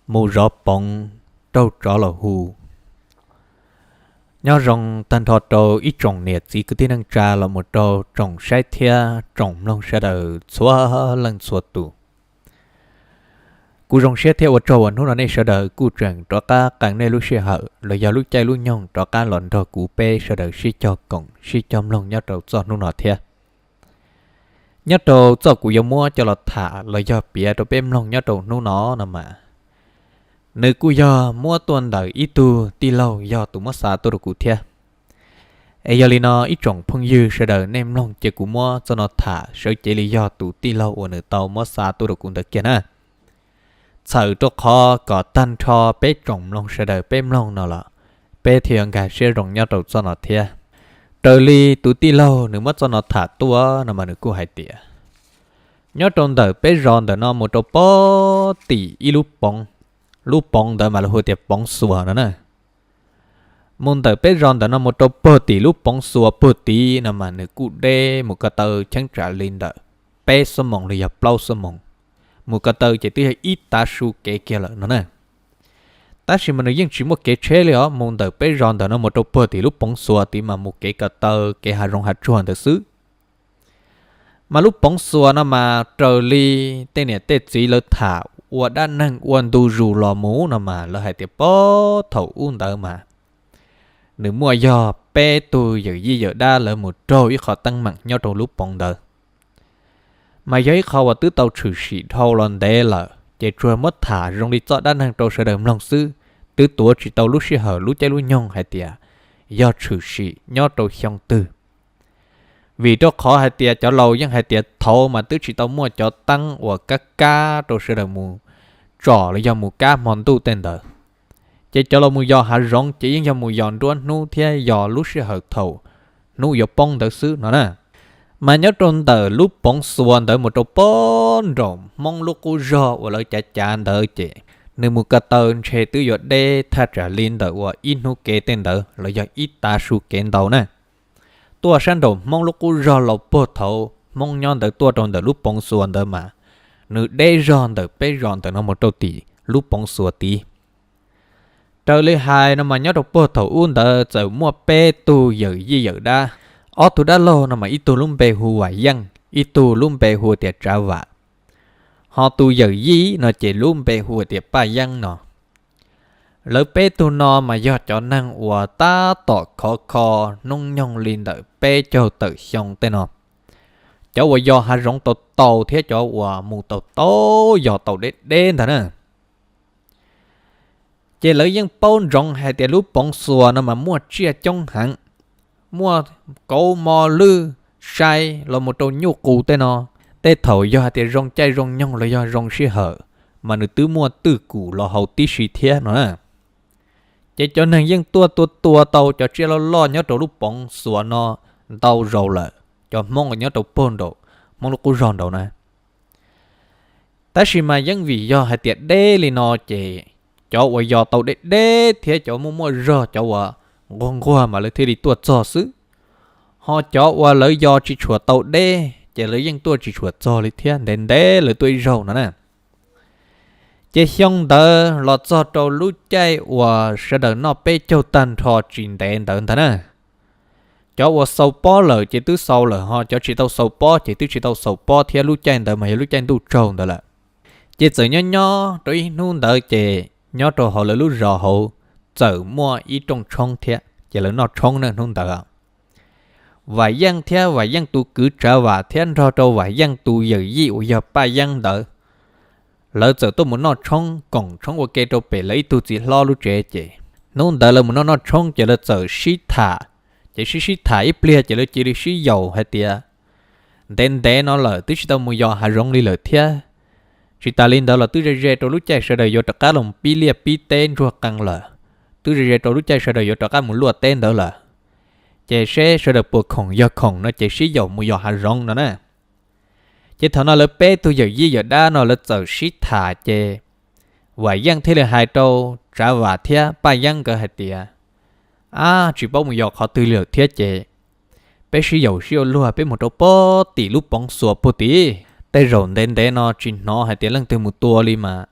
Mus zov poov raug tsov los hu. Nyob zoo tag nrho rau ib tsoom niam txiv kwv tij neej tsa los mus rau tsoom saib thiab tsoom mloog sawv daws txhua leej txhua tus. Kuv zoo siab thiab ua tsaug uas hnub no nej sawv daws kuj tseem rov qab qee nej lub sij hawm los yog lub caij lub nyoog rov qab los nrog kuv peb sawv daws sib cog koom sib cog mloog nyob rau txoj hnub no thiab. Nyob rau txoj kuv yuav muab coj los tham los yog piav rau peb mloog nyob rau hnub no no mas, nws kuj yog muab tuaj ntawm ib tug tij laug yog tus muab xa tuaj rau kuv thiab. Es yog li no ib tsoom phooj ywg sawv daws nej mloog ces kuv muab txoj no tham sawv cev li yog tus tij laug uas nws tau muab xa tuaj rau kuv ntawd kiag na. Txhawm rau qhov kom tag nrho peb tsoom mloog sawv daws peb mloog no los peb thiaj yuav nkag siab zoo nyob rau txoj no thiab. Raws li tus tij laug nws muab txoj no tham tuaj no mas nws kuj hais tias, nyob rau ntawm peb zos ntawm no mus rau pog tim ib lub poov, lub poov ntawd mas lawv hu tias Poov Xuas no na. Mus ntawm peb zos ntawm no mus rau pog tim lub Poov Xuas pog tid no mas nws kuj deb mus ko taw cheeb tsam li ntawm peb xuab moos los yog plaub xuab moos, mus ko taw ces twb yog ib tav su kev kiag lawm no na. Tab sis mas nws yeej tsis muaj kev tsheb li os, mus ntawm peb zos ntawm no mus rau pog tim lub Poov Xuas tid mas mus kev ko taw kev hav zoov hav tsuag ntawd xwb. Mas lub Poov Xuas no mas raws li tej niam tej txiv lawv tham ua dab neeg ua ntu zus los mus no mas lawv hais tias pog thaum ub ntawd mas nws muaj yog peb tug yawm yij yawm dab lawv mus raug ib qho teeb meem nyob rau lub poov ntawd. Mas yog ib qho uas twb tau tshwm sim dhau los ntev lawm ces tsuas muab tham zoo li txoj dab neeg rau sawv daws mloog xwb, twb tuav tsis tau lub sij hawm lub caij lub nyoog hais tias yog tshwm sim nyob rau xyoo twg. Vim rau qhov hais tias cov laus yeej hais tias thaud mas twb tsis tau muaj cov teeb uas kab kab rau sawv daws mus tsom los yog mus kab hmo ntuj tej ntawd. Ces cov laus mus yos hav zoov ces yeej yog mus yos nruab hnub thiab yos lub sij hawm thaum hnub yuav poob ntawd xwb no na. Mas nyob rau ntawm lub Poov Xuas ntawd mus rau pog nraum Hmoob lub qub zog uas lawv cav cav ntawd ces nws mus ko taw ntshe twb yuav deb thaj tsam li ntawm uas ib hnub kev tej ntawd los yog ib tav su kev ntau na. Tuaj sab nraum Hmoob lub qub zog laus pog thaud Hmoob nyob ntawd tuaj rau ntawm lub Poov Xuas ntawd mas nws deb zog ntawm peb zos ntawm no mus rau tim lub Poov Xuas tid. Raws li hais no mas nyob rau pog thaum ub ntawd txawm muaj peb tug yawm yij yawm dab, ob tug dab laug no mas ib tug lub npe hu Vam Yeej, ib tug lub npe hu tias Tsav Vam, ho tus yawm yij no ces lub npe hu tias Paj Yeeb no. Lawv peb tug no mas yog cov neeg uas tab tom khov kho hnub nyoog li ntawm peb caug tawm xyoo tej no, cov uas yos hav zoov tau tau thiab cov uas mus tau tau yos tau deb deb ntag na. Ces lawv yeej paub ntsoov hais tias lub Poov Xuas no mas muaj tsiaj coob heev, muaj kauv mos lwj sai los mus rau nyuj qus tej no. Tej thaum yog hais tias zoo caij zoo nyoog los yog zoo sij hawm mas nws twb muaj twj kum los haus tib si thiab no na. Ces cov neeg yeej tuaj tua tua tau cov tsiaj loj loj nyob rau lub Poov Xuas no ntau zaus lawm, cov Hmoob uas nyob rau pog nraum Hmoob lub qub zog nraud na. Tab sis mas yeej vim yog hais tias deb li no ces cov uas yos tau deb deb thiab cov muaj muaj zog cov uas nquag nquag mas lawv thiaj li tuaj txog xwb. Ho cov uas lawv yos tsis tshua tau deb ces lawv yeej tuaj tsis tshua txog li thiab, ntev ntev lawv tuaj ib zaug no na. Ces xyoo ntawd los txog rau lub caij uas sawv daws noj peb caug tag nrho tsis ntev ntawd ntag na. Cov uas xaus pob lawm ces twb xaus lawm, ho cov tsis tau xaus pob ces twb tsis tau xaus pob thiab, lub caij ntawd mas yog lub caij ntuj tsaug ntawd lawm. Ces txawm nyob nyob rau ib hnub ntawd ces nyob rau hauv lawv lub zos hauv txawm muaj ib rooj tshoob thiab, ces lawv noj tshoob na hnub ntawd. Vam Yeej thiab Vam Yeej tus kwv Tsav Vam thiab nrog rau Vam Yeej tus yawm yij uas yog Paj Yeeb ntawd, lawv txawm tuaj mus noj tshoob koom tshoob ua ke rau pem lawv ib tug txiv hlob lub tsev. Ces hnub ntawd lawv mus noj noj tshoob ces lawv txawm sib tham, ces sib sib tham ib pliag ces lawv cia li sib yaum hais tias, ntev ntev no lawm twb tsis tau mus yos hav zoov li lawm thiab. Tsis tas li ntawd los twb ze ze rau lub caij sawv daws yuav rov qab los pib liaj pib teb ntsuag qees lawm, twb ze ze rau lub caij sawv daws yuav rov qab mus luaj teb ntawd lawm. Ces seb sawv daws puas khoom, yog khoom no ces sib yaum mus yos hav zoov no na. Ces thaum no lawv peb tug yawm yij yawm dab no lawv txawm sib tham ces Vam Yeej thiaj li hais rau Tsav Vam thiab Paj Yeeb nkawd hais tias, ab, tsis paub mus yos qhov twg li lawm thiab ces peb sib yaum sib ua luag peb mus rau pog tim lub Poov Xuas puag tid. Tej zaum ntev ntev no tsis hnov hais tias leej twg mus tua li mas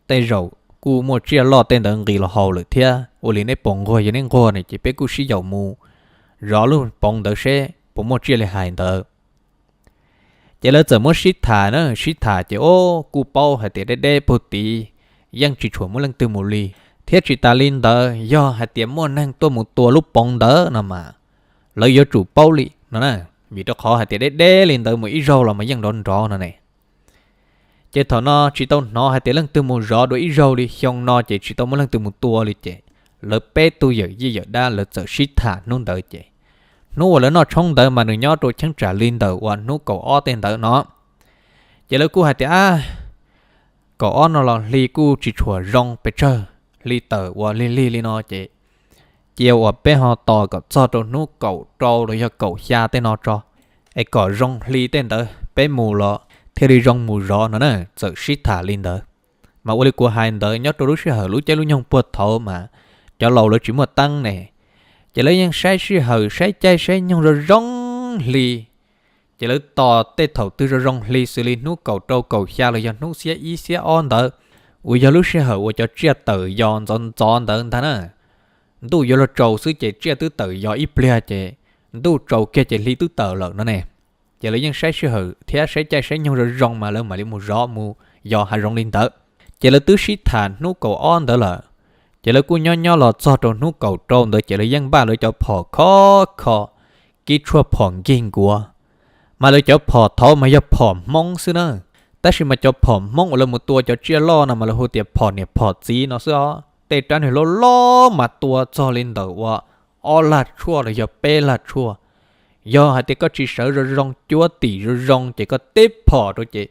tej zaum kuj muaj tsiaj loj tej ntawd nqis los haus lawm thiab, ua li neb puas nquag? Yog neb nquag ne ces peb kuj sib yaum mus zov lub poov ntawd seb puas muaj tsiaj li hais ntawd. Ces lawv txawm muab sib tham na, sib tham ces o, kuj paub hais tias deb deb puag tid yeej tsis tshua muaj leej twg mus li, thiab tsis tas li ntawd yog hais tias muaj neeg tuaj mus tua lub poov ntawd no mas lawv yuav tsum paub li no na, vim rau qhov hais tias deb deb li ntawd mus ib zaug los mas yeej nrov nrov no ne. Ces thaum no tsis tau hnov hais tias leej twg mus zov dua ib zaug li, xyoo no ces tsis tau muaj leej twg mus tua li ces lawv peb tug yawm yij yawm dab lawv txawm sib tham hnub ntawd ces hnub uas lawv noj tshoob ntawd mas nws nyob rau cheeb tsam li ntawm uas hnub kaum ob tej ntawd no. Ces lawv kuj hais tias, a, kaum ob no los hli kuj tsis tshua zoo pes tsawg, hli tawm uas lig lig li no ces cia uas peb ho tos kom txog rau hnub kaum rau los yog kaum xya tej no tso, es kom zoo hli tej ntawd peb mus los thiaj li zoo mus zov no na. Txawm sib tham li ntawd, mas ua li kuv hais ntawd nyob rau lub sij hawm lub caij lub nyoog puag thaud mas cov laus lawv tsis muaj teeb ne, ces lawv yeej saib sij hawm saib caij saib nyoog zoo zoo hli. Ces lawv tos tej thaum twg zoo zoo hli xws li hnub kaum rau kaum xya los yog hnub xiab ib xiab ob ntawd, uas yog lub sij hawm uas cov tsiaj tawm yos ntxov ntxov ntawd ntag na. Ntuj yuav luag tsaus xwb ces tsiaj twb tawm yos ib pliag ces ntuj tsaus kiag ces hli twb tawm lawm no ne. Ces lawv yeej saib sij hawm thiab saib caij saib nyoog zoo zoo mas lawv mam li mus zov mus yos hav zoov li ntawd. Ces lawv twb sib tham hnub kaum ob ntawd lawm, ces lawv kuj nyob nyob los txog rau hnub kaum rau ntawd ces lawv yeej npaj lawv cov phom khov kho, kib tshuaj phom nkig nkuav. Mas lawv cov phom thaud mas yog phom Hmoob xwb na, tab sis mas cov phom Hmoob uas lawv mus tua cov tsiaj loj no mas lawv hu tias phom niam phom txiv no xwb os. Tej rab niag loj loj mas tua txog li ntawm uas ob lag tshuaj los yog peb lag tshuaj. Yog hais tias koj tsis sawv zoo zoo cuab tim zoo zoo ces koj teb phom rau ces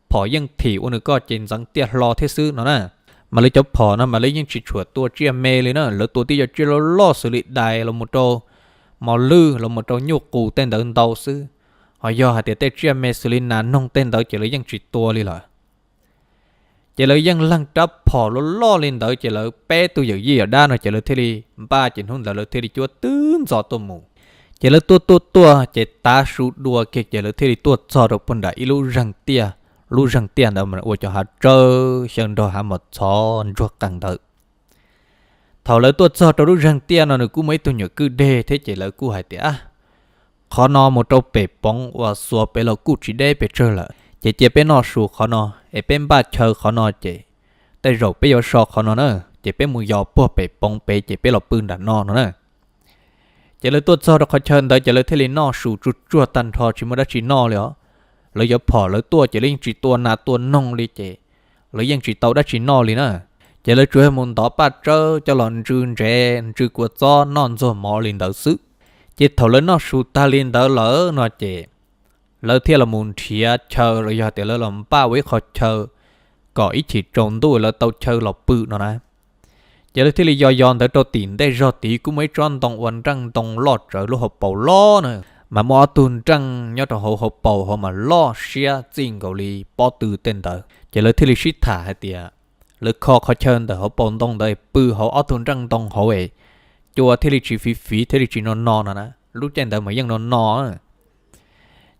phom yeej thim ua nws koj ces ntxeev tiaj hlo thiab xwb no na. Mas lawv cov phom no mas lawv yeej tsis tshua tua tsiaj me li na, lawv tua tib co tsiaj loj loj xws li dais los mus rau mos lwj los mus rau nyuj qus tej ntawd ntau xwb. Ho yog hais tias tej tsiaj me xws li nas noog tej ntawd ces lawv yeej tsis tua li lawm. Ces lawv yeej leeg rab phom loj loj li ntawd ces lawv peb tug yawm yij yawm dab no ces lawv thiaj li npaj ces hnub ntawd lawv thiaj li cuab twb ntxov tuaj mus. Ces lawv tuaj tuaj tuaj ces tav su dua kiag ces lawv thiaj li tuaj txog rau puag nram ib lub zeeg tiaj. Lub zeeg tiaj ntawd ua cov hav tsawb xyaw nrog hav mos txhov ntsuag qees ntawd. Thaum lawv tuaj txog rau lub zeeg tiaj no nws kuj muaj ib tug nyuam kwj deg thiab ces lawv kuj hais tias, qhov no mus rau pem poov uas xuas pem los kuj tsis deb pes tsawg lawm ces cia peb noj su qhov no, es peb npaj chaw qhov no ces tej zaum peb yuav so qhov no na, ces peb mus yos puag pem poov pem ces peb los pw nram no no na. Ces lawv tuaj txog rau qhov chaw ntawd ces lawv thiaj li noj su tsuag tsuag tag nrho tsis muaj dab tsi noj li os. Lawv yuav phom lawv tuaj ces lawv yeej tsis tua nas tua noog li ces lawv yeej tsis tau dab tsi noj li na. Ces lawv tsuas yog mus ntov paj tsawb coj los ntsw ntsev ntsw kua txob noj ntxuag mov li ntawd xwb. Ces thaum lawv noj su tag li ntawd lawm no ces lawv thiaj los mus nrhiav chaw los yog tias lawv los npaj ua ib qho chaw kom ib chim tsaus ntuj lawv tau chaw los pw no na. Ces lawv thiaj li yos yos ntawd rau tim ntej zog tid kuj muaj ib tsob ntoo ua nreej ntoo loj tsawv lub hauv paus loj na, mas muaj ob tug nreej nyob rau hauv hauv paus hauv mas loj siab txij nkaus li pob tw tej ntawd. Ces lawv thiaj li sib tham hais tias lawv kho qhov chaw ntawm hauv paus ntoo ntawd pw hauv ob tug nreej ntoo hauv es cua thiaj li tsis fiv fiv thiaj li tsis no no no na, lub caij ntawd mas yeej no no.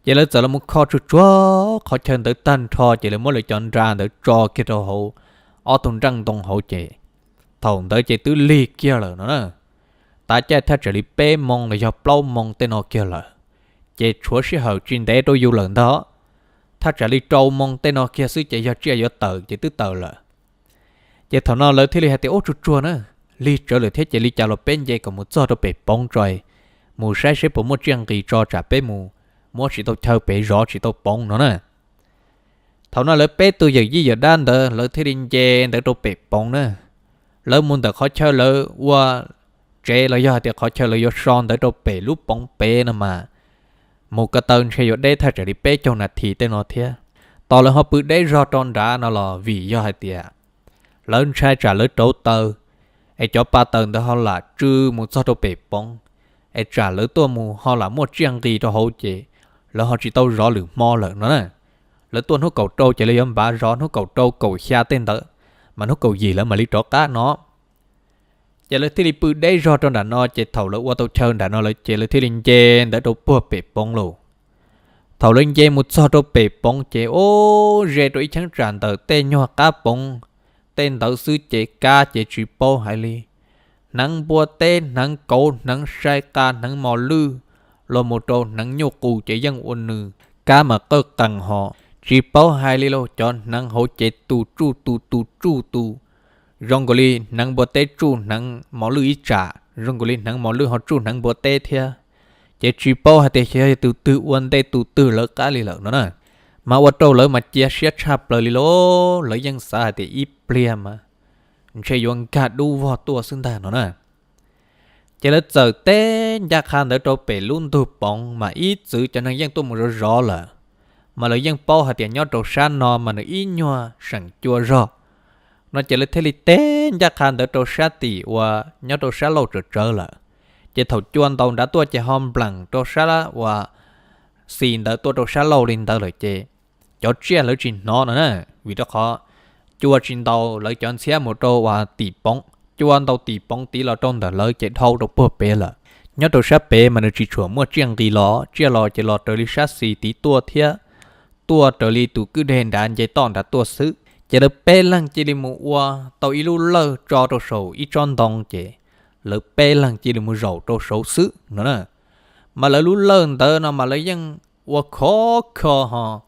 Ces lawv txawm los mus kho tsuag tsuag qhov chaw ntawd tag nrho ces lawv muab lawv cov nra ntawd tso kiag rau hauv ob tug nreej ntoo hauv ces thaum ntawd ces twb lig kiag lawm no na. Tav caij thaj tsam li peb moo los yog plaub moo tej no kiag lawm, ces tshuav sij hawm tsis ntev rau yus lawm ntag. Thaj tsam li rau moo tej no kiag xwb ces yog tsiaj yuav tawm ces twb tawm lawm. Ces thaum no lawv thiaj li hais tias, ub, tsuag tsuag na, lig tsawv lawm thiab ces li cas los peb nce kom mus txog rau pem poov tso, mus saib seb puas muaj tsiaj nqis tso tsam peb mus muab tsis tau chaw pem zov tsis tau poov no na. Thaum no lawv peb tug yawm yij yawm dab ntawd lawv thiaj li nce ntawd rau pem poov na. Lawv mus ntawm qhov chaw lawv ua tsev los yog hais tias qhov chaw lawv yuav so ntawd rau pem lub poov pem no mas mus ko taw ntshe yuav deb thaj tsam li peb caug nas this tej no thiab. Tos lawv ho pw deb zog rau nrad no los vim yog hais tias lawv ntshai tsam lawv rauv taws es cov pa taws ntawd ho lam tsw mus txog rau pem poov, es tsam lawv tuaj mus ho lam muaj tsiaj nqis rau hauv ces lawv ho tsis tau zov lwm hmo lawm no na. Lawv tuaj hnub kaum rau ces lawv yuav npav zov hnub kaum rau kaum xya tej ntawd, mas hnub kaum yim lawv mam li rov qab no. Ces lawv thiaj li pw deb zog rau nram no ces thaum lawv ua tau chaw nram no lawm ces lawv thiaj li nce ntawd rau puag pem poov lauj. Thaum lawv nce mus txog rau pem poov ces ub, ze rau ib cheeb tsam ntawm tej nyuag qab poov tej ntawd xwb ces kab ces tsis paub hais li. Hneev npua teb, hneev kauv, hneev sai qa, hneev mos lwj, los mus rau hneev nyuj qus ces yeej ua nws kab mas qawj qees hos tsis paub hais li lauj. Cov hneev hauv ces tus tsuj tus, tus tsuj tus, zoo nkaus li hneev npua teb tsuj hneev mos lwj ib tsam, zoo nkaus li hneev mos lwj ho tsuj hneev npua teb thiab. Ces tsis paub hais tias xyov yog tus twg ua ntej tus twg lawv qab li lawm no na. Mas ua rau lawv mas cia siab tshaj plaws li lauj, lawv yeej xav hais tias ib pliag mas ntshe yuav nkag dub vog tuaj xwb ntag no na. Ces lawv txawm teb ncaj qha ntawd rau pem lub ntug poov mas ib txwm cov neeg yeej tuaj mus zov zov lawm, mas lawv yeej paub hais tias nyob rau sab no mas nws ib nyuag seem cua zog no. Ces lawv thiaj li teb ncaj qha ntawd rau sab tim uas nyob rau sab laug tsawv tsawv lawm. Ces thaum cua ntaus nrad tuaj ces ho npleem rau sab uas xis ntawd tuaj rau sab laug li ntawd lawm ces cov tsiaj lawv tsis hnov no na, vim rau qhov cua tsis ntaus lawv cov ntxhiab mus rau uas tim poov, cua ntaus tim poov tid los rau ntawm lawv ces dhau rau puag pem lawm. Nyob rau sab pem mas nws tsis tshua muaj tsiaj nqis los, tsiaj los ces los raws li sab xis tid tuaj thiab, tuaj raws li tus kwj deg nrad nce toj nrad tuaj xwb. Ces lawv peb leeg cia li mus ua tau ib lub lawj tso rau saum ib tsob ntoo ces lawv peb leeg cia li mus zaum rau saud xwb no na. Mas lawv lub lawj ntawd no mas lawv yeej ua khov kho hos,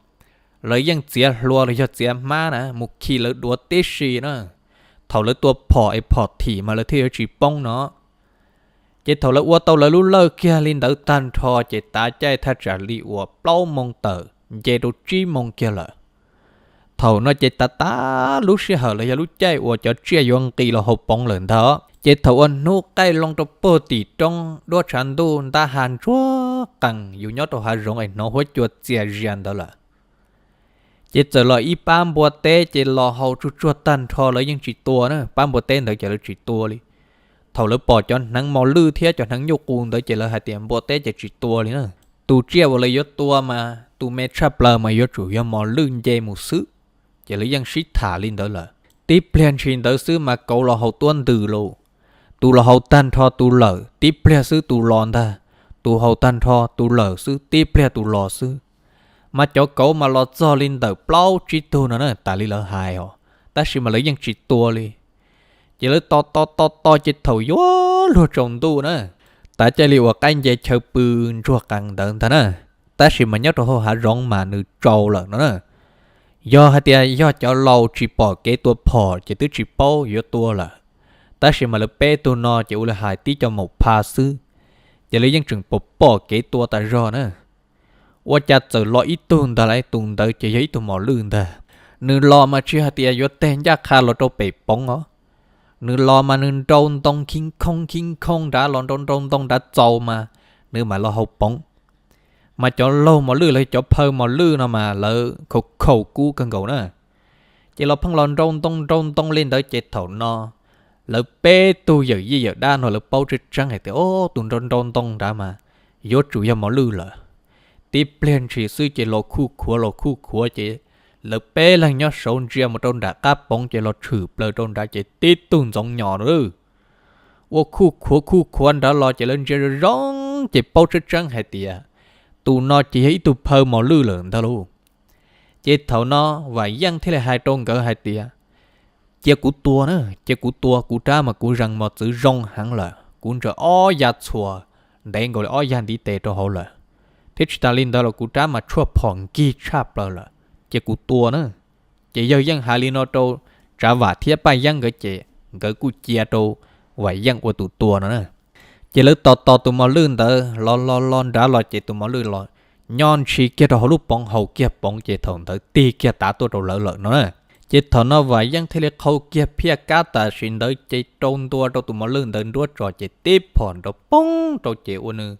lawv yeej txiav hlua los yog txiav hmab na mus khi lawv duav tib si na. Thaum lawv tua phom es phom thim mas lawv thiaj yuav tsis poob no. Ces thaum lawv ua tau lawv lub lawj kiag li ntawd tag nrho ces tav caij thaj tsam li uas plaub moo tawm nce rau tsib moo kiag lawm. Thaum no ces tav tav lub sij hawm los yog lub caij uas cov tsiaj yuav nqis los hauv poov lawm ntag. Ces thaum uas hnub qaij loo rau puag tim roob duab tshav ntuj ntab ha ntsuag qees yus nyob rau hav zoov es hnov huab cua txias zias ntawd lawm, ces txawm los ib pab npua teb ces los haus tsuag tsuag tag nrho lawv yeej tsis tua na. Pab npua teb ntawd ces lawv tsis tua li. Thaum lawv pom cov hneev mos lwj thiab cov hneev nyuj qus ntawd ces lawv hais tias npua teb ces tsis tua li na. Tus tsiaj uas lawv yuav tua mas tus me tshaj plaws mas yuav tsum yog mos lwj nce mus xwb. Ces lawv yeej sib tham li ntawd lawm. Tib pliag ntshis ntawd xwb mas kauv los haus tuab ntws lauj. Tus los haus tag nrho tus lawm, tib pliag xwb tus los ntag. Tus haus tag nrho tus lawm xwb, tib pliag tus los xwb. Mas cov kauv mas los txog li ntawm plaub tsib tug no na, tas li lawv hais os, tab sis mas lawv yeej tsis tua li. Ces lawv tos tos tos tos ces thaum yuav luag tsaus ntuj na, tav caij li uas qaib nce chaw pw ntsuag qees ntawd ntag na, tab sis mas nyob rau hauv hav zoov mas nws tsaus lawm no na. Yog hais tias yog cov laus tsis pom kev tua phom ces twb tsis paub yuav tua lawm, tab sis mas lawv peb tug no ces ua li hais tib co maum pha xwb, ces lawv yeej tseem pom pom kev tua tas zog na. Ua cas txawm los ib tug ntag lauj, tus ntawd ces yog ib tug mos lwj ntag. Nws los mas tsis hais tias yuav teg ncaj qha los rau pem poov os. Nws los mas nws nrau ntoo khib khoob khib khoob nrad los nrau nrau ntoo nrad txaus mas nws mam los hauv poov. Mas cov laug mos lwj los cov phaw mos lwj no mas lawv khaus khaus kub kawg nkaus na. Ces los pheej los nrau ntoo nrau ntoo li ntawd ces thaum no lawv peb tug yawm yij yawm dab no lawv paub tseeb tseeb hais tias, o, tus nrau nrau ntoo nrad mas yuav tsum yog mos lwj lawm. Tib pliag ntshis xwb ces los khuj khuav los khuj khuav ces lawv peb leeg nyob saud ntsia mus rau nram qab poov ces los tshwm plaws rau nrad ces tib tug ntxoov nyos no. Ua khuj khuav khuj khuav nrad los ces lawv ntsia zoo zoo ces paub tseeb tseeb hais tias tus no ces yog ib tug phaw mos lwj lawm ntag lauj. Ces thaum no Vam Yeej thiaj li hais rau nkawd hais tias, cia kuv tua na, cia kuv tua, kuv rab mas kuv zees mos txwv zoo heev lawm, kuv ntsaws ob ya txhuas ntev nkaus li ob ya ntiv tes rau hauv lawm, thiab tsis tas li ntawd los kuv rab mas tshuaj phom nkig tshaj plaws lawm, cia kuv tua na. Ces yawg yeej hais li no rau Tsav Vam thiab Paj Yeeb nkawd ces nkawd kuj cia rau Vam Yeej ua tus tua no na. Ces lawv tos tos tus mos lwj ntawd los los los nrad los ces tus mos lwj los nyob ntshis kiag rau hauv lub poov haus kiag poov ces thaum ntawd tig kiag tav tuaj rau lawv lawm no na. Ces thaum no Vam Yeej thiaj li qhau kiag phiaj kab tam sim ntawd ces rau ntua rau tus mos lwj ntawd nruab tso ces tib phom nrov poob rau ces ua nws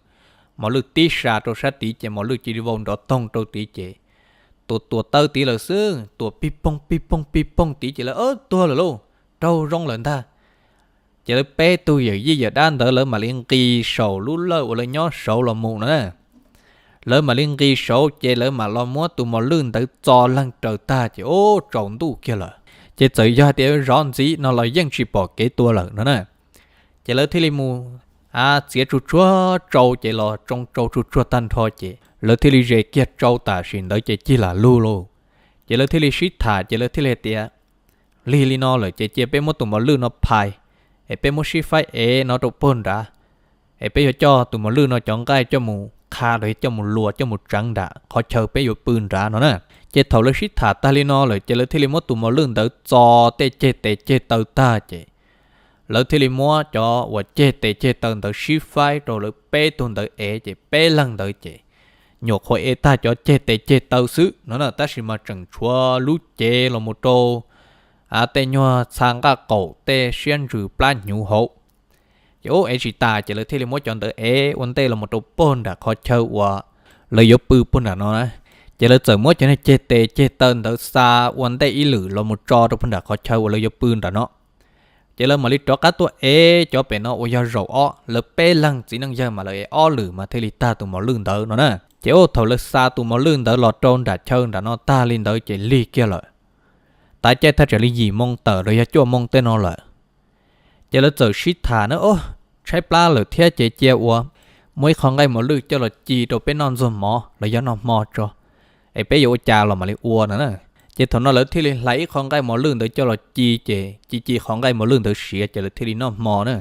mos lwj tib sa rau sab tid ces mos lwj cia li vau nrov toog rau tid ces tua tua tawb tid lawm xwb, tua pig poog pig poog pig poog tid ces lawv tuag lawm lauj, raug zoo lawm ntag. Ces lawv peb tug yawm yij yawm dab ntawd lawv mam li nqis saum lub lawj uas lawv nyob saud los mus no na. Lawv mam li nqis saud ces lawv mam los muab tus mos lwj ntawd txo leeg raws tag ces ub tsaus ntuj kiag lawm. Ces txawm yog hais tias zov ntxiv no los yeej tsis pom kev tua lawm no na. Ces lawv thiaj li mus a txiav tsuj tsuag tsau ces los tsoo tsau tsuj tsuag tag nrho ces lawv thiaj li ze kiag tsau tam sim ntawd ces cig lam lug lauj. Ces lawv thiaj li sib tham ces lawv thiaj li hais tias, Lig li no lawm ces cia peb muab tus mos lwj no phais, es peb muab sib faib ev no rau puag nrad, es peb yuav coj tus mos lwj no cov nqaij coj mus qha los yog coj mus luas coj mus tseev nram qhov chaw peb yuav pw nrad no na. Ces thaum lawv sib tham tag li no lawm ces lawv thiaj li muab tus mos lwj ntawd txo tej ceg tes ceg taw tag ces lawv thiaj li muab cov uas ceg tes ceg taw ntawd sib faib rau lawv peb tug ntawd ev ces peb leeg ntawd ces nyuam qhuav ev tag cov ceg tes ceg taw xwb no na, tab sis mas tseem tshuav lub cev los mus rau tej nyuag txha nqaj qaum tej siab ntsws plab hnyuv hauv. Ces ub ev tsis tas ces lawv thiaj li muab cov ntawd ev ua ntej los mus rau puag nram qhov chaw uas lawv yuav pw puag nram no na. Ces lawv txawm muab cov niag ceg tes ceg taw ntawd xa ua ntej ib lwm los mus tso rau puag nram qhov chaw uas lawv yuav pw nram no. Ces lawv mam li rov qab tuaj ev cov pem no uas yog zaum ob, lawv peb leeg txiv neej yawg mas lawv ev ob lwm mas thiaj li tag tus mos lwj ntawd no na. Ces ub thaum lawv xa tus mos lwj ntawd los rau nram chaw nram no tag li ntawd ces lig kiag lawm. Tav caij thaj tsam li yim moo tawm los yog cuaj moo tej no lawm. Ces lawv txawm sib tham na, o, tshaib plab lawm thiab ces cia ua muab ib qho nqaij mos lwj coj los ci rau peb noj ntxuag mov los yog noj hmo tso, es peb yuav ua cas los mam li ua no na. Ces thaum no lawv thiaj li hlais ib qho nqaij mos lwj ntawd coj los ci ces ci ci qhov nqaij mos lwj ntawd siav ces lawv thiaj li noj hmo na.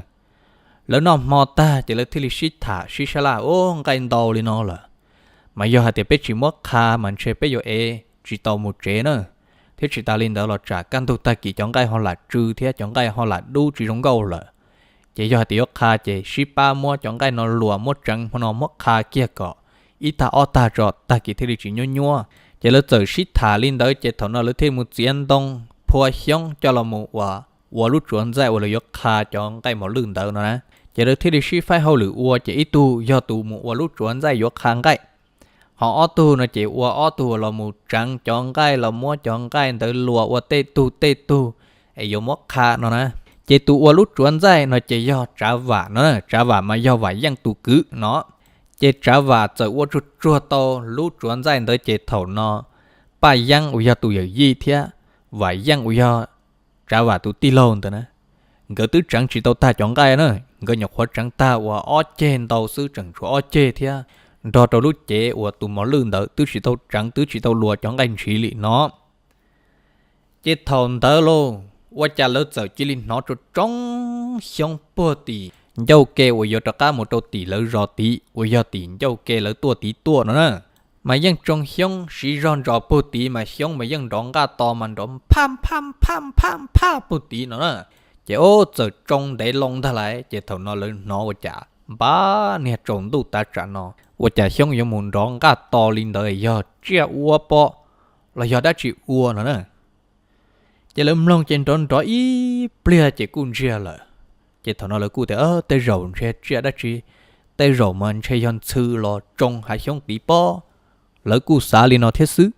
Lawv noj hmo tag ces lawv thiaj li sib tham sib sab laj, o, nqaij ntau li no lawm, mas yog hais tias peb tsis muab qha mas ntshe peb yuav ev tsis tau mus tsev na, thiab tsis tas li ntawd los tsam kaj ntug tag kis cov nqaij ho lam tsw thiab cov nqaij ho lam dub tsis zoo nkauj lawm. Ces yog hais tias yuav qha ces sib pab muab cov nqaij no luas muab tseev hmo no muab qha kiag kom ib tag ob tag tso tag kis thiaj li tsis nyuab nyuab. Ces lawv txawm sib tham li ntawd ces thaum no lawv thiaj mus txiav ntoo phua xyoob coj los mus ua, ua lub tsuav ntxaij uas lawv yuav qha cov nqaij mos lwj ntawd no na. Ces lawv thiaj li sib faib hauj lwm ua ces ib tug yog tus mus ua lub tsuav ntxaij yuav qha nqaij, ho ob tug no ces ua ob tug los mus tseev cov nqaij los muab cov nqaij ntawd luas ua tej tug tej tug es yuav muab qha no na. Ces tus ua lub tsuav ntxaij no ces yog Tsav Vam no, Tsav Vam mas yog Vam Yeej tus kwv no. Ces Tsav Vam txawm ua tsuag tsuag tau lub tsuav ntxaij ntawd ces thaum no Paj Yeeb uas yog tus yawm yij thiab Vam Yeej uas yog Tsav Vam tus tij laug ntawd na, nkawd twb tseev tsis tau tag cov nqaij na, nkawd nyuam qhuav tseev tag uas ob ceg ntau xwb, tseem tshuav ob ceg thiab nrog rau lub cev uas tus mos lwj ntawd twb tsis tau tseev twb tsis tau luas cov nqaij ntshiv li no. Ces thaum ntawd lauj, ua cas lawv txawm cia li hnov tsoo tsoo xyoob puag tim ncauj ke uas yuav rov qab mus rau tim lawv zos tid uas yog tim ncauj ke lawv tuaj tid tuaj no na. Mas yeej tsoo xyoob siv zog ntsos puag tid mas xyoob mas yeej nrov nqaj to mas nrov phaj phaj phaj phaj phaj puag tid no na. Ces ub txawm tsoo ntev loo ntag lauj, ces thaum no lawv hnov ua cas npab niag tsaus ntuj tav tsam no ua cas xyoob yuav mus nrov nqaj to li ntawd, yog tsiaj ua pob los yog dab tsi ua no na. Ces lawv mloog ces nrov nrov ib pliag ces kuj ntsiag lawm. Ces thaum no lawv kuj tias tej zaum ntshe tsiaj dab tsi, tej zaum mas ntshe yog ntxhw los tsoo hav xyoob tid pob. Lawv kuj xav li no thiab xwb.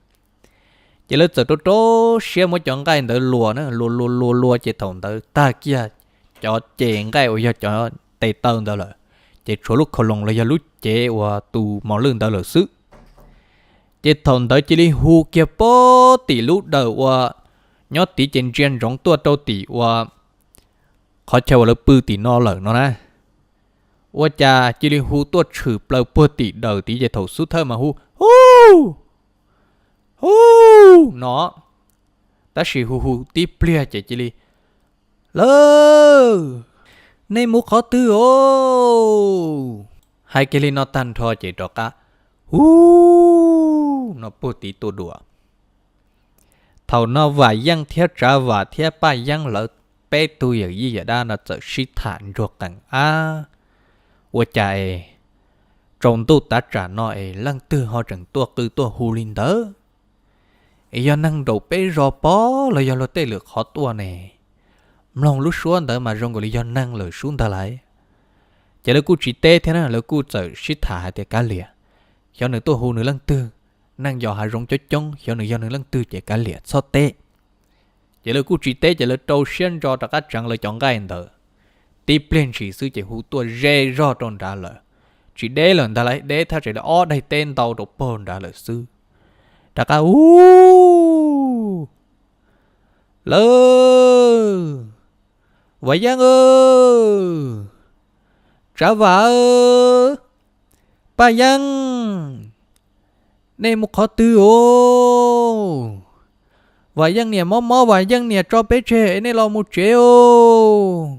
Ces lawv txawm rau rau siab muab cov nqaij ntawd luas na, luas luas luas luas ces thaum ntawd tag kiag cov ces nqaij uas yog cov tes taw ntawd lawm, ces tshuav lub khau loos los yog lub cev uas tus mos lwj ntawd lawm xwb. Ces thaum ntawd cia li hu kiag puag tim lub dawm uas nyob tid ces ntsia ntsoov tuaj rau tim uas qhov chaw uas lawv pw tim no lawm no na. Ua cas cia li hu tuaj tshwm plaws puag tim dawm tid ces thaum xub thawj mas hu hu hu no, tab sis hu hu tib pliag ces cia li lawv, nej mus qhov twg os? Hais kiag li no tag nrho ces rov qab hu no puag tid tuaj dua. Thaum no Vam Yeej thiab Tsav Vam thiab Paj Yeeb lawv peb tug yawm yij yawm dab no txawm sib tham ntsuag qees ab, ua cas es tsaus ntuj tav tsam no es leej twg ho tseem tuaj qw tuaj hu li ntawd? Es yog neeg nraum peb zos pob los yog luag tej lwm qhov tuaj ne? Mloog lub suab ntawd mas zoo nkaus li yog neeg lawm sub ntag lauj. Ces lawv kuj tsis teb thiab na, lawv kuj txawm sib tham hais tias kav liam, xyov nws tuaj hu nws leej twg, neeg yos hav zoov coob coob, xyov nws yog nws leej twg ces kav liam txhob teb. Ces lawv kuj tsis teb ces lawv rau siab ntso rov qab tseev lawv cov nqaij ntawd. Tib pliag ntshis xwb ces hu tuaj ze zog rau nrad lawm, tsis deb lawm ntag lauj, deb thaj tsam li ob daim teb ntau rau puag nrad lawm xwb. Rov qab hu lawv, Vam Yeej, Tsav Vam, Paj Yeeb, nej mus qhov twg os? Vam Yeej niam mob mob, Vam Yeej niam tso peb tseg es nej los mus tsev os,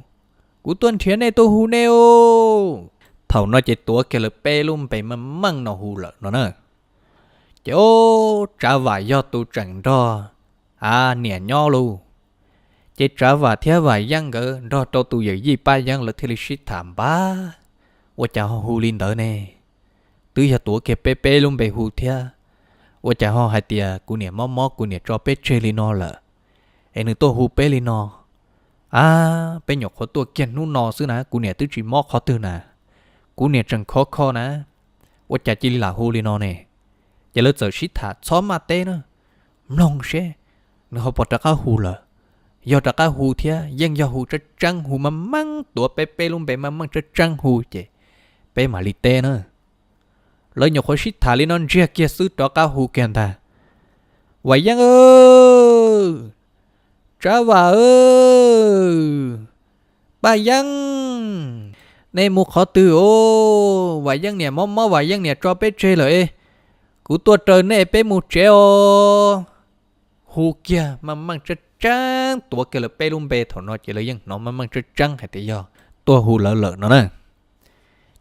kuv tuaj nrhiav nej tuaj hu nej os. Thaum no ces tuav kiag lawv peb lub npe meej meej no hu lawm no na. Ces o, Tsav Vam yog tus tseem nrog a niam nyob lauj. Ces Tsav Vam thiab Vam Yeej nkawd nrog rau tus yawm yij Paj Yeeb lawv thiaj li sib tham npab, ua cas ho hu li ntawd ne? Twb yog tuav kiag peb peb lub npe hu thiab, ua cas ho hais tias kuv niam mob mob kuv niam tso peb tseg li no lawm, es nws tuaj hu peb li no. A, peb nyuam qhuav tuaj kiag hnub no xwb na, kuv niam twb tsis mob qhov twg na, kuv niam tseem khov kho na, ua cas cia li lam hu li no ne? Ces lawv txawm sib tham txhob maj teb na, mloog seb nws ho puas rov qab hu lawm. Yog rov qab hu thiab yeej yog hu tseeb tseeb, hu meej meej, tuav peb peb lub npe meej meej tseeb tseeb hu ces peb mam li teb na. Lawv nyuam qhuav sib tham li no ntsiag kiag xwb rov qab hu kiag ntag. Vam Yeej, Tsav Vam, Paj Yeeb, nej mus qhov twg os? Vam Yeej niam mob mob, Vam Yeej niam tso peb tseg lawm es kuv tuaj raws nej peb mus tsev os. Hu kiag meej meej tseeb tseeb, tuav kiag lawv peb lub npe, thaum no ces lawv yeej hnov meej meej tseeb tseeb hais tias yog tuaj hu lawv lawm no na.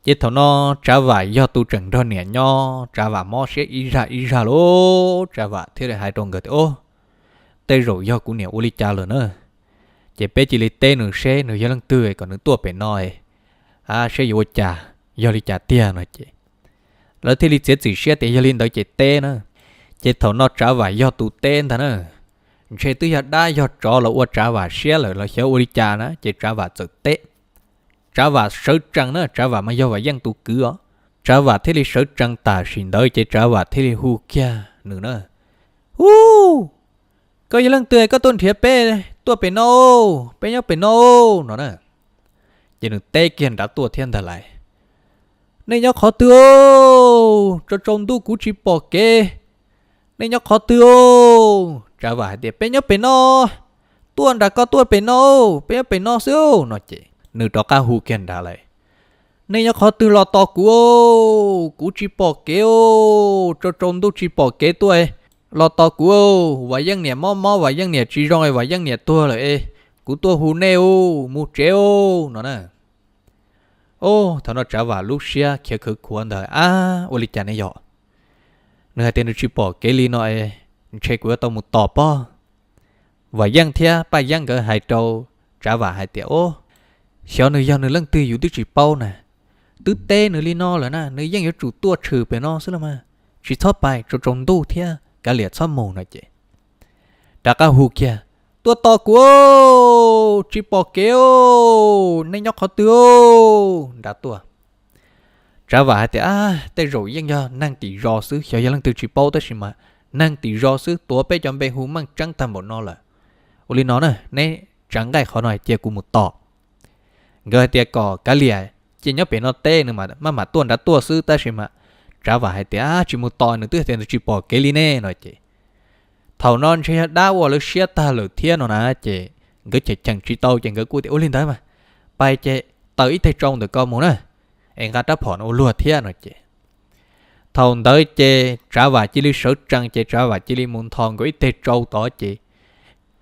Ces thaum no Tsav Vam yog tus tseem nrog niam nyob, Tsav Vam mob siab ib zaj ib zaj lauj, Tsav Vam thiaj li hais rau nkawd tias, o, tej zaum yog kuv niam ua li cas lawm na, ces peb cia li teb nws seb nws yog leej twg kom nws tuaj pem no, seb yuav ua cas, yog li cas tiag no ces lawv thiaj li txiav txim siab tias yog li ntawd ces teb na. Ces thaum no Tsav Vam yog tus teb ntag na, ntshe twb yog dab yog tsov los ua Tsav Vam siab lawm los xyov ua li cas na, ces Tsav Vam txawm teb. Tsav Vam sawv tsees na, Tsav Vam mas yog Vam Yeej tus kwv os. Tsav Vam thiaj li sawv tsees tam sim ntawd ces Tsav Vam thiaj li hu kiag nws na, u, koj yog leej twg koj tuaj nrhiav peb tuaj pem no, peb nyob pem no no na. Ces nws teb kiag nrad tuaj thiab ntag lais, nej nyob qhov twg os? Tsaus tsaus ntuj kuv tsis pom kev, nej nyob qhov twg os? Tsav Vam hais tias peb nyob pem no, tuaj nram koj tuaj pem no, peb nyob pem no xwb no ces nws rov qab hu kiag nrad lais, nej nyob qhov twg los tos kuv, kuv tsis pom kev, tsaus tsaus ntuj tsis pom kev tuaj, los tos kuv, Vam Yeej niam mob mob, Vam Yeej niam tsis zoo, Vam Yeej niam tuag lawm es kuv tuaj hu nej, mus tsev no na. O, thaum no Tsav Vam lub siab khiav khwv khuav ntawd, ab, ua li cas ne yog? Nws hais tias nws tsis pom kev li no es ntshe kuv yuav tau mus tos pob. Vam Yeej thiab Paj Yeeb nkawd hais rau Tsav Vam hais tias, o, xyov nws yog nws leej twg yus twb tsis paub na, twb teb nws li no lawm na, nws yeej yuav tsum tuaj tshwm pem no xwb los mas, tsis txhob pais, tsaus tsaus ntuj thiab, kav liam txhob mus no ces rov qab hu kiag, tuaj tos kuv, tsis pom kev, nej nyob qhov twg nrad tuaj. Tsav Vam hais tias, a, tej zaum yeej yog neeg tim zos xwb, xyov yog leej twg tsis paub tab sis mas neeg tim zos xwb, tuav peb cov npe hu meej tseeb tag npaum no lawm. Ua li no na, neb tsav nqaij qhov no cia kuv mus tos. Nkawd hais tias kom kav liam, cia nyob pem no teb, nws maj mam tuaj nrad tuaj xwb tab sis mas Tsav Vam hais tias, a, tsis mus tos, nws twb hais tias nws tsis pom kev li ne no ces thaum no ntshe yog dab ua lawv siab tag lawm thiab no na ces nkawd cheem cheem tsis tau ces nkawd kuj tias, ua li ntawd mas pais ces taws ib teg tsau ntawm ko mus na, es nqa rab phom no ua luag thiab no ces thaum ntawd ces Tsav Vam cia li sawv tsees ces Tsav Vam cia li mus nthos nkaus ib teg tsau tod ces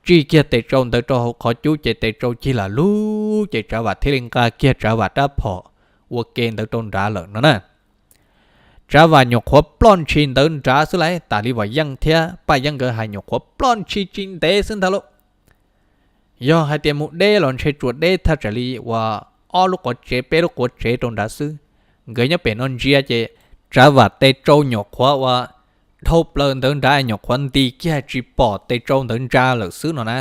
tsij kiag tes tsau ntawd rau hauv qhov cub ces tes tsau cig lam lug ces Tsav Vam thiaj li nqa kiag Tsav Vam rab phom ua ke ntawd rau nrad lawm no na. Tsav Vam nyuam qhuav ploj ntshis ntawd nrad xwb las, tas li Vam Yeej thiab Paj Yeeb nkawd hais nyuam qhuav ploj ntshis tsis ntev xwb ntag lauj. Yog hais tias mus deb los ntshe tsuas deb thaj tsam li uas ob lub quav tsev peb lub quav tsev rau nrad xwb. Nkawd nyob pem no ntsia ces Tsav Vam tes tsau nyuam qhuav uas dhau plaws ntawd nrad nyuam qhuav nti kiag tsis pom tes tsau ntawd ntsa lawm xwb no na.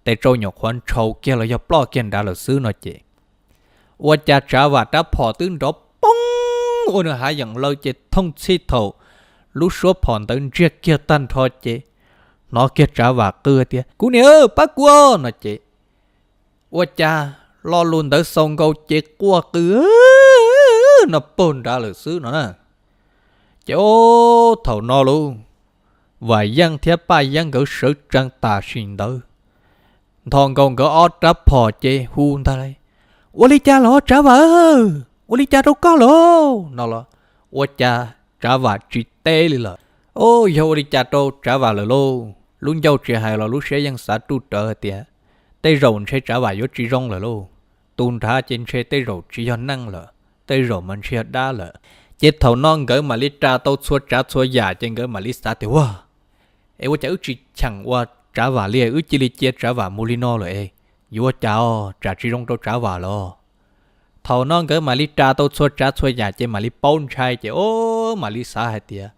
Tes tsau nyuam qhuav ntshaus kiag los yog ploj kiag nrad lawm xwb no ces ua cas Tsav Vam rab phom twb nrov poob ua nws hav yeem lawm ces thooj txhij thaum lub suab phom ntawd ntsiag kiag tag nrho ces hnov kiag Tsav Vam qw tias, kuv niam, pab kuv no ces ua cas lo lus ntawd xaus nkaus ces quaj qw no pag nrad lawm xwb no na. Ces o, thaum no lauj, Vam Yeej thiab Paj Yeeb nkawd sawv tsees tam sim ntawd, nthos nkaus nkawd ob rab phom ces hu ntag lauj, ua li cas los Tsav Vam? Ua li cas rau koj lawm no los ua cas Tsav Vam tsis teb li lawm. O, yog ua li cas rau Tsav Vam lawm lauj? lub ncauj tsis hais los lub siab yeej xav ruj rawv hais tias tej zaum ntshe Tsav Vam yuav tsis zoo lawm lauj. Tus nrad ces ntshe tej zaum tsis yog neeg lawm, tej zaum mas ntshe yog dab lawm. Ces thaum no nkawd mam li ras tau txhua tsav txhua yam ces nkawd mam li xav tias, Ua, es ua cas wb tsis cheem ua Tsav Vam li, wb cia li cia Tsav Vam mus li no lawm es yuav ua cas os, tsam tsis zoo rau Tsav Vam los? Thaum no nkawd mam li ras tau txhua tsav txhua yam ces mam li paub ntshai ces o, mam li xav hais tias,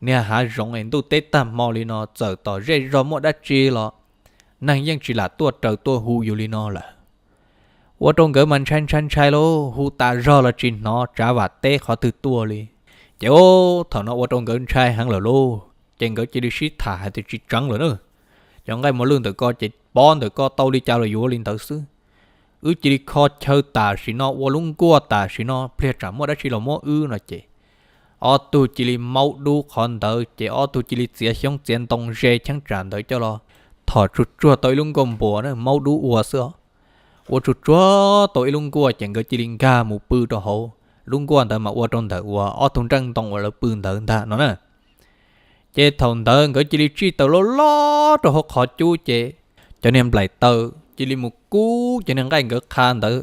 Niag hav zoov es ntuj teb tag hmo li no txawm tom zej zog muaj dab tsi los neeg yeej tsis lam tuaj raws tuaj hu yus li no lawm. Ua rau nkawd mas ntshai ntshai ntshai lauj, hu tas zog los tsis hnov Tsav Vam teb qhov twg tuaj li. Ces o, thaum no ua rau nkawd ntshai heev lawm lauj, ces nkawd cia li sib tham hais tias, Tsis tseev lawm na, cov nqaij mos lwj ntawm ko ces pov ntawm ko tau li cas los yuav li ntawd xwb. Wb cia li kho chaw tam sim no, ua lub nkuaj tam sim no, pliag tsam muaj dab tsi los muab wb no ces ob tug cia li maub dub qhov ntawd ces ob tug cia li txiav xyoob txiav ntoo ze cheeb tsam ntawd coj los thom tsuag tsuag tau ib lub nkuaj npuas na, maub dub ua xwb os. Ua tsuag tsuag tau ib lub nkuaj ces nkawd cia li nkag mus pw rau hauv lub nkuaj ntawd mas ua rau ntawm uas ob tug nreej ntoo uas lawv pw ntawd ntag no na. Ces thaum ntawd nkawd cia li tsij taws loj loj rau hauv qhov cub ces cov niag nplaim taws cia li mus kub cov niag nqaij nkawd qha ntawd.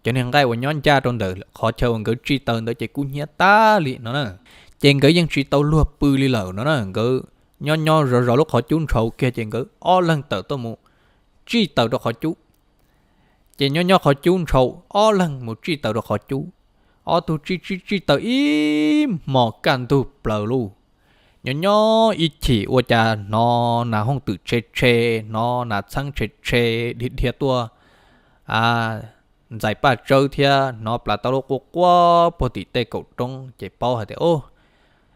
Cov niag nqaij uas nyob ncaj rau ntawm qhov chaw uas nkawd tsij taws ntawd ces kub hnyiab tag li no na. Ces nkawd yeej tsis tau luag pw li lawm no na, nkawd nyob nyob zov zov lub qhov cub ntshaus kiag ces nkawd ob leeg tawm tuaj mus tsij taws rau qhov cub. Ces nyob nyob qhov cub ntshaus ob leeg mus tsij taws rau qhov cub, ob tug tsij tsij tsij taws ib hmos kaj ntug plaws lauj. Nyob nyob ib chim ua cas hnov nas hooj twm tshe tshe, hnov nas txheeb tshe tshe dhia dhia tuaj ntxais paj tsawb thiab hnov plas tau lub quaj quaj puag tim tej kaum roob ces paub hais tias, Ub,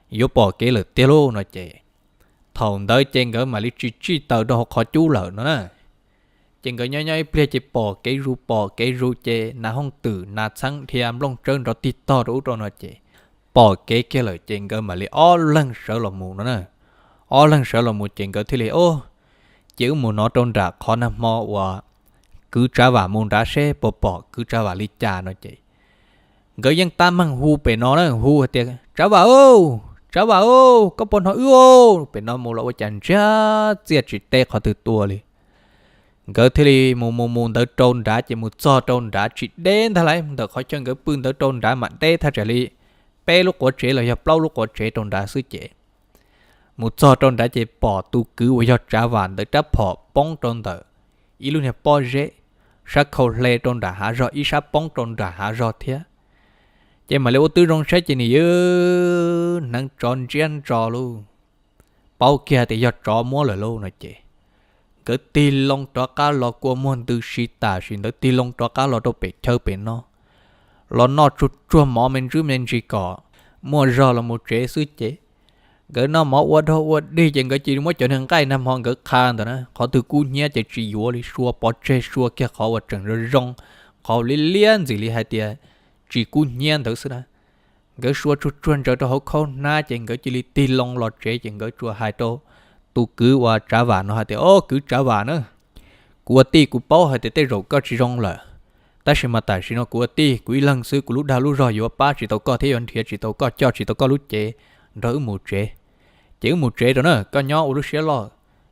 yuav pom kev lawm tiag lauj no ces thaum ntawd ces nkawd mam li tsis tsij taws rau hauv qhov cub lawm no na. Ces nkawd nyob nyob ib pliag ces pom kev zus pom kev zus ces nas hooj twm nas txheeb dhia nplooj tsawb nrov tig tog rau ub rau no ces pom kev kiag lawm ces nkawd mam li ob leeg sawv los mus no na. Ob leeg sawv los mus ces nkawd thiaj li, Ub, ces wb mus no rau nram qhov nag hmo uas kwv Tsav Vam mus nrad seb puas pom kwv Tsav Vam li cas no ces nkawd yeej tab meeg hu pem no na, hu hais tias, Tsav Vam, Tsav Vam, koj puas hnov wb? Pem no mus los ua cas ntsiag txiaj tsis teb qhov twg tuaj li. Nkawd thiaj li mus mus mus ntawd rau nrad ces mus txog rau nrad tsis deb ntag lauj, ntawm qhov chaw nkawd pw ntawd rau nrad mam deb thaj tsam li peb lub quav tsev los yog plaub lub quav tsev rau nrad xwb ces mus txog rau nrad ces pom tus kwv uas yog Tsav Vam ntawd rab phom poob rau ntawm ib lub niag pob zeb, sab khau hle rau nram hav zog, ib sab poob rau nram hav zog thiab. Ces mam li ua tib zoo saib ces nws yog hneev tsov ntsiab ntso lauj. Paub kiag tias yog tsov muab lawm lauj no ces nkawd tig loo rov qab los kua muag ntws si tam sim ntawd tig loo rov qab los rau pem chaw pem no, los noj tsuag tsuag mov me ntsis me ntsis kom muaj zog los mus tsev xwb ces nkawd noj mov ua dog ua dig ces nkawd cia li muab cov niag nqaij nag hmo nkawd qha ntawd na, qhov twg kub hnyiab ces tsis yuav li, sua pov tseg sua kiag qhov uas tseem zoo zoo, qhov liab liab ntxim li hais tias tsis kub hnyiab ntawd xwb na. Nkawd sua tsuag tsuag ntsaws rau hauv khaub hnab ces nkawd cia li tig loo los tsev ces nkawd tsuas hais rau tus kwv uas Tsav Vam no hais tias, Au kwv Tsav Vam na, kuv ua tij kuv paub hais tias tej zaum koj tsis zoo lawm, tab sis mas tam sim no kuv ua tij kuv ib leeg xwb, kuv lub dag lub zog yuav pab tsis tau koj thiab yuav nrhiav tsis tau koj, coj tsis tau koj lub cev nrog wb mus tsev. Ces wb mus tsev rau na, koj nyob ua lub siab loj,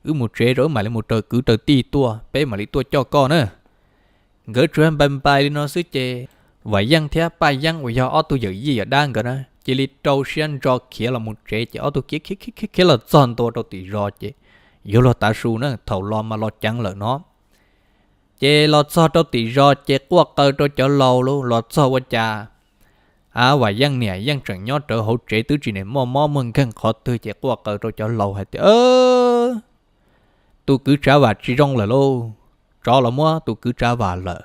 wb mus tsev rau wb mam li mus raws kwv raws tij tuaj, peb mam li tuaj coj koj na. Nkawd tsuas npai npai li no xwb ces Vam Yeej thiab Paj Yeeb uas yog ob tug yawm yij yawm dab nkawd na cia li rau siab ntso khiav los mus tsev ces ob tug khiav khiav khiav khiav los txog ntua rau tim zos ces yuav luag tav su na, thaum los mas los ceev lawm no. Ces los txog rau tim zos ces quaj qw rau cov laus lauj, los txog ua cas, a, Vam Yeej niam yeej tseem nyob rawv hauv tsev twb tsis nim muaj mob muaj nkeeg qhov twg ces quaj qw rau cov laus hais tias, Tus kwv Tsav Vam tsis zoo lawm lauj, tsov los muab tus kwv Tsav Vam lawm.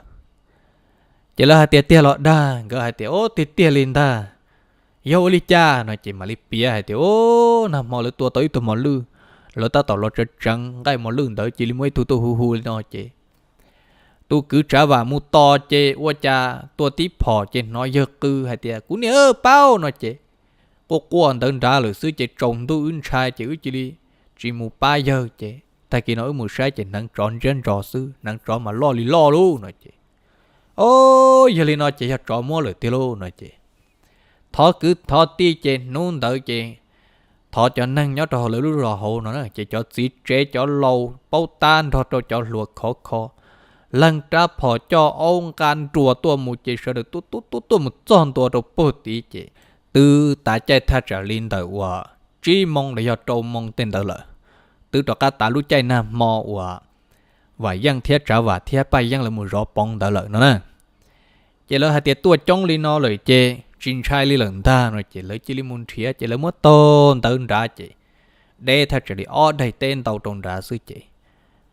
Ces lawv hais tias, Tiag los dag? Nkawd hais tias, Au, tiag tiag li ntag. Yog ua li cas no ces mam li piav hais tias, Au, nag hmo lawv tua tau ib tug mos lwj, lawv tab tom los tseev tseev nqaij mos lwj ntawd cia li muaj ib tug tuaj hu hu li no ces tus kwv Tsav Vam mus tos ces ua cas tua tib phom ces hnov yawg qw hais tias, Kuv niam, paub no ces quaj quaj ntawd nrad lawm xwb ces tsaus ntuj wb ntshai ces wb cia li tsis mus pab yawg ces tag kis no wb mus saib ces hneev tsov ntsiab ntso xwb, hneev tsov mas loj li loj lauj no ces, Au, yog li no ces yog tsov muab lawm tiag lauj no ces thov kwv thov tij ces hnub ntawd ces thov cov neeg nyob rau hauv lawv lub zos hauv no na, ces cov txiv tsev cov laus paub tab nrog rau cov hluas khov kho, leej rab phom coj aub nqa nruas tuaj mus ces sawv daws tuaj tuaj tuaj tuaj mus txog ntua rau puag tid ces twb tav caij thaj tsam li ntawm uas tsib moo los yog rau moo tej ntawd lawm. Twb rov qab tav lub caij nag hmo uas Vam Yeej thiab Tsav Vam thiab Paj Yeeb lawv mus zov poov ntawd lawm no na. Ces lawv hais tias tuaj coob li no lawm ces tsis ntshai li lawm ntag no ces lawv cia li mus nrhiav ces lawv muab tog ntawd nrad ces deb thaj tsam li ob daim teb ntau rau nrad xwb ces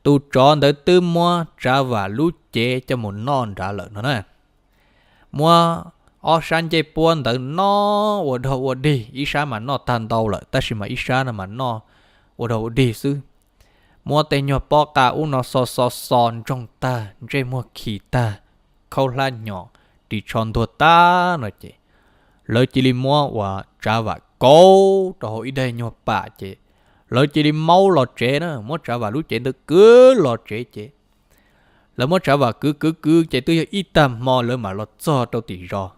tus tsov ntawd twb muab Tsav Vam lub cev coj mus noj nrad lawm no na. Muab ob sab ncej puab ntawd noj ua dog ua dig, ib sab mas noj tag ntau lawm tab sis mas ib sab no mas noj ua dog ua dig xwb. Muab tej nyuag pob qa ub no xo xo xo ntsoog tag, ntsej muag khi tag, khaub hlab nyos ris tsho ntuag tag no ces lawv cia li muab uas Tsav Vam kauv rau hauv ib daim nyuag pam ces lawv cia li maub los tsev na, muab Tsav Vam lub cev ntawd kwv los tsev ces lawv muab Tsav Vam kwv kwv kwv ces twb yog ib tag hmo lawv mam los txog rau tim zos.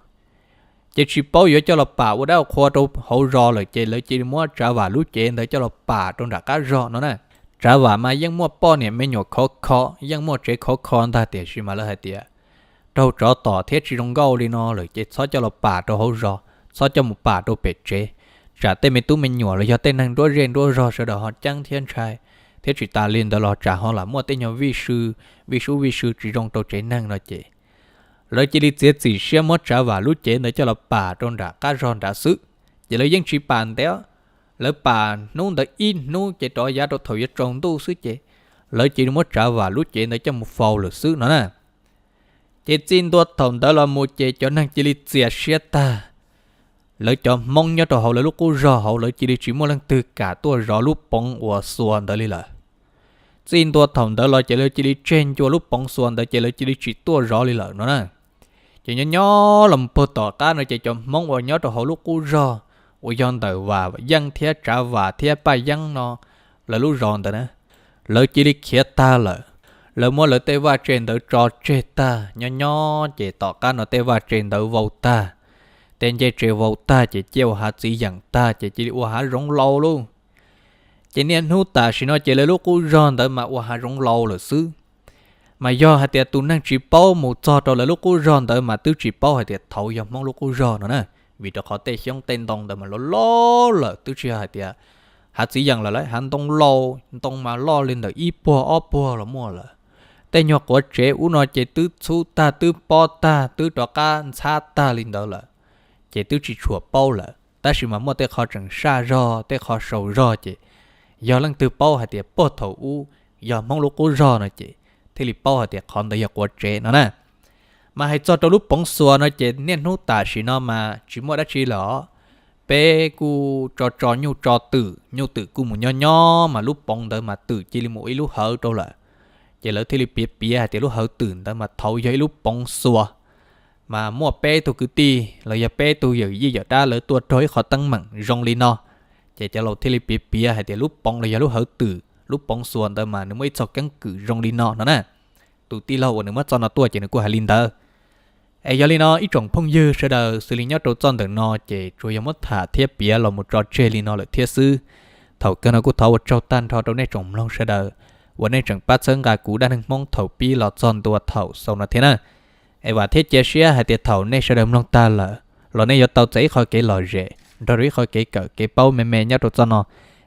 Ces tsis paub yuav coj los pam ua dab ua qhua rau hauv zos lawm ces lawv cia li muab Tsav Vam lub cev ntawd coj los pam rau nram qab zos no na. Tsav Vam mas yeej muaj poj niam me nyuam khov kho, yeej muaj tsev khov kho ntag tiam sis mas lawv hais tias raug tsov tom thiab tsis zoo nkauj li no lawm ces txhob coj los pam rau hauv zos, txhob coj mus pam rau pem tsev, tsam tej me tub me nyuam los yog tej neeg nruab zej nruab zog sawv daws ho ceeb thiab ntshai, thiab tsis tas li ntawd los tsam ho lam muaj tej nyuag vij sw, vij sub vij sw tsis zoo rau tsev neeg no ces lawv cia li txiav txim siab muab Tsav Vam lub cev ntawd coj los pam rau nram qab zog nrad xwb. Ces lawv yeej tsis pam ntev, lawv pam hnub ntawd ib hnub ces rov yav rau thaum yuav tsaus ntuj xwb ces lawv cia li muab Tsav Vam lub cev ntawd coj mus faus lawm xwb no na. Ces txij ntua thaum ntawd los mus ces cov neeg cia li txias siab tag. Lawv cov Hmoob nyob rau hauv lawv lub qub zog hauv lawv cia li tsis muaj leej twg kam tuaj zov lub poov uas xuas ntawd li lawm. Txij ntua thaum ntawd los ces lawv cia li tseg ncua lub poov xuas ntawd ces lawv cia li tsis tuaj zov li lawm no na. Ces nyob nyob los puag tom qab no ces cov Hmoob uas nyob rau hauv lub qub zog uas yog ntawm Vam Yeej thiab Tsav Vam thiab Paj Yeeb no lawv lub zos ntawd na, lawv cia li khiav tag lawm. Lawv muab lawv tej vaj tse ntawd tso tseg tag, nyob nyob ces tom qab no tej vaj tse ntawd vau tag, tej ncej tse vau tag ces ciaj ua hav txiv yeem tag ces cia li ua hav zoov laus lauj. Ces niaj hnub tam sim no ces lawv lub qub zog ntawd mas ua hav zoov laus lawm xwb. Mas yog hais tias tus neeg tsis paub mus txog rau lawv lub qub zog ntawd mas twb tsis paub hais tias thaud yog Hmoob lub qub zog no na, vim rau qhov tej xyoob tej ntoo ntawd mas loj loj lawm, twb tsis yog hais tias hav txiv yeem lawm lauj, hav ntoo laus, ntoo mas loj li ntawm ib puag ob puag los muaj lawm. Tej nyuag quav tsev ub no ces twb txhub tag, twb pob tag, twb rov qab ntxhab tag li ntawd lawm, ces twb tsis tshua paub lawm. Tab sis mas muaj tej qho tseem saj zog, tej qho sau zog ces yog leej twg paub hais tias puag thaum ub yog Hmoob lub qub zog no ces thiaj li paub hais tias qhov ntawd yog quav tsev no na. Mas hais txog rau lub poov xuas no ces niaj hnub tam sim no mas tsis muaj dab tsi lawm os. Peb kuj tso tso nyuj tso twm, nyuj twm kuj mus nyob nyob mas lub poov ntawd mas twm cia li mus ib lub hawv rau lawm. Ces lawv thiaj li piav piav hais tias lub hawv twm ntawd mas thaud yog ib lub poov xuas, mas muaj peb tug kwv tij los yog peb tug yawm yij yawm dab lawv tuaj raug ib qho teeb meem zoo li no. Ces cov laus thiaj li piav piav hais tias lub poov los yog lub hawv twm, lub poov xuas ntawd mas nws muaj ib txoj keeb kwm zoo li no no na. Tus tij laug uas nws muab txoj no tuaj ces nws kuj hais li ntawd. Es yog li no ib tsoom phooj ywg sawv daws, xws li nyob rau txoj ntawm no ces tsuas yog muab tham thiab piav los mus tso tseg li no lawm thiab xwb. Thaum kawg no kuj thov ua tsaug tag nrho rau nej tsoom mloog sawv daws uas nej tseem pab txhawb nqa kuv dab neeg Hmoob thaum pib los txog ntua thaum xaus no thiab na. Es vam thiab cia siab hais tias thaum nej sawv daws mloog tag lawm los nej yuav tau txais ib qho kev lom zem nrog rau ib qho kev kawm kev paub me me nyob rau txoj no.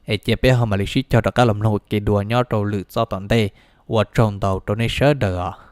Es cia peb ho mam li sib cog rov qab los mloog ua ke dua nyob rau lwm txoj tom ntej. Ua tsaug ntau rau nej sawv daws os.